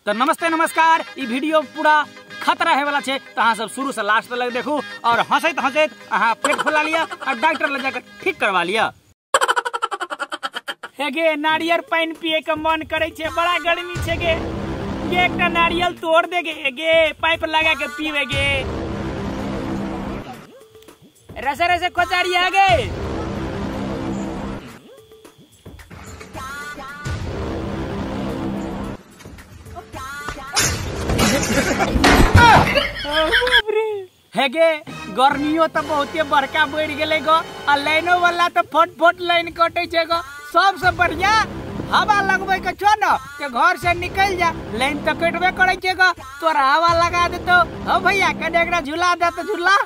तो नमस्ते नमस्कार, ई वीडियो पूरा खतरा है वाला छे, तो अहाँ सब शुरू से लास्ट तक देखू और हंसैत हंसैत अहाँ पेट फुला लिया और डॉक्टर लग जाकर ठीक करवा लिया। हे गे नारियल पानी पिए के मन करे छे, बड़ा गर्मी छे गे, गे एकटा नारियल तोड़ दे गे, गे पाइप लगा के पीवे गे। रसे रसे कोचारी आ गए। हे गे गर्मियों तो बहुते बड़का बढ़ गेलै गो, आ लाइनो वाला तो फट फट लाइन कटे छे गो। सबसे बढ़िया हवा लगबै के छो न के घर से निकल जा, लाइन तो कटबे करे छे गो, तोरा हवा लगा देतो। हो भैया कने एकरा झूला दे तो झूला।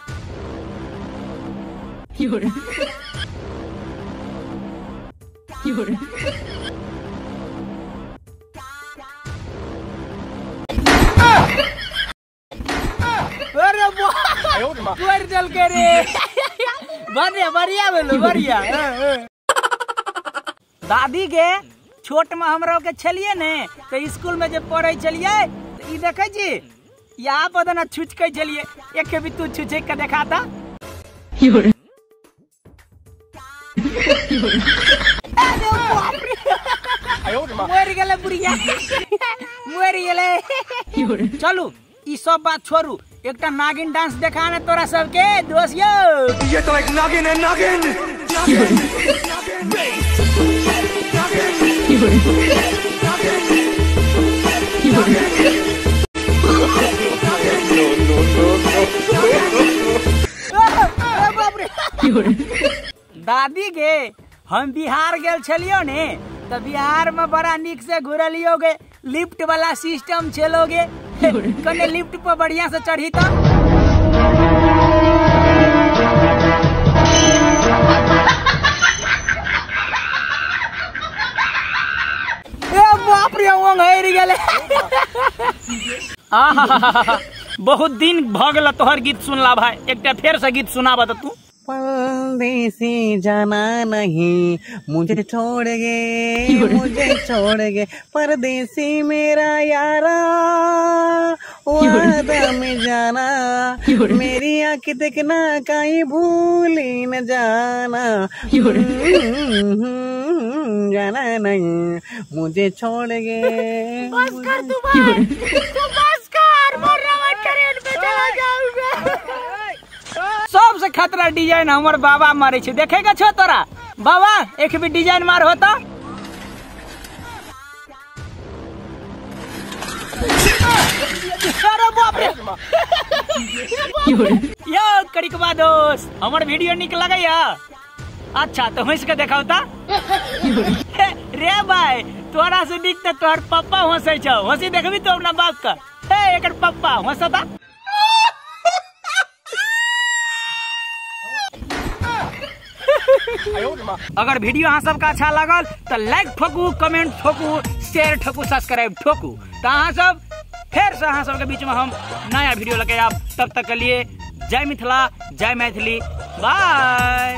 अरे तोड़ देलकै रे, बढ़िया बढ़िया भेलो बढ़िया। दादी के छोट में हमरा के छलिए ने तो स्कूल में जब पढ़े छलिए तो ई देखे छी यहाँ पर ना छुचकै छलिए, एक भी तू छुचक के देखाता। मर गेलै बुढ़िया, मर गेलै। चलू ई सब बात छोड़ू, एकटा नागिन डांस देखा ने तोरा सबके दोस्त यो। ये तो एक नागिन है, नागिन। दादी गे हम बिहार गेल छलियो ने तो बिहार में बड़ा निक से घुरलियो गे, लिफ्ट वाला सिस्टम छेलोगे, कने लिफ्ट पर बढ़िया से चढ़ी तो। ए बाप रे ओंघरि गेलै। आहा बहुत दिन भ गेल तोहर गीत सुनला भाई, एकटा फेर से गीत सुनाब त तू। परदेसी जाना नहीं मुझे छोड़ गे, मुझे छोड़ गे परदेसी मेरा यारा, वादा में जाना मेरी आंख देखना कहीं भूल न जाना, जाना नहीं मुझे छोड़ गे। बस कर तू भाई, तू बस कर, मोर ट्रेन पे चला जाऊंगा। सबसे खतरा डिजाइन हमर बाबा मारे छे, देखेगा छो तोरा बाबा एक भी डिजाइन मार होता। अरे बाप रे यो करिकबा दोस्त हमर वीडियो निक लगैया? अच्छा तो हंस के देखावता रे भाई, तोरा से निक तो तोहर पप्पा हंसै छौ, हंसी देखबी तो अपना बाप का। हे एकर पप्पा हंसता। अगर वीडियो अहाँ सबके अच्छा लागल तो लाइक ठोकू, कमेंट ठोकू, शेयर ठोकू, सब्सक्राइब ठोकू। तो अहाँ सब फिर से अहाँ सबके बीच में हम नया वीडियो लेके आब, तब तक के लिए जय मिथिला जय मैथिली, बाय।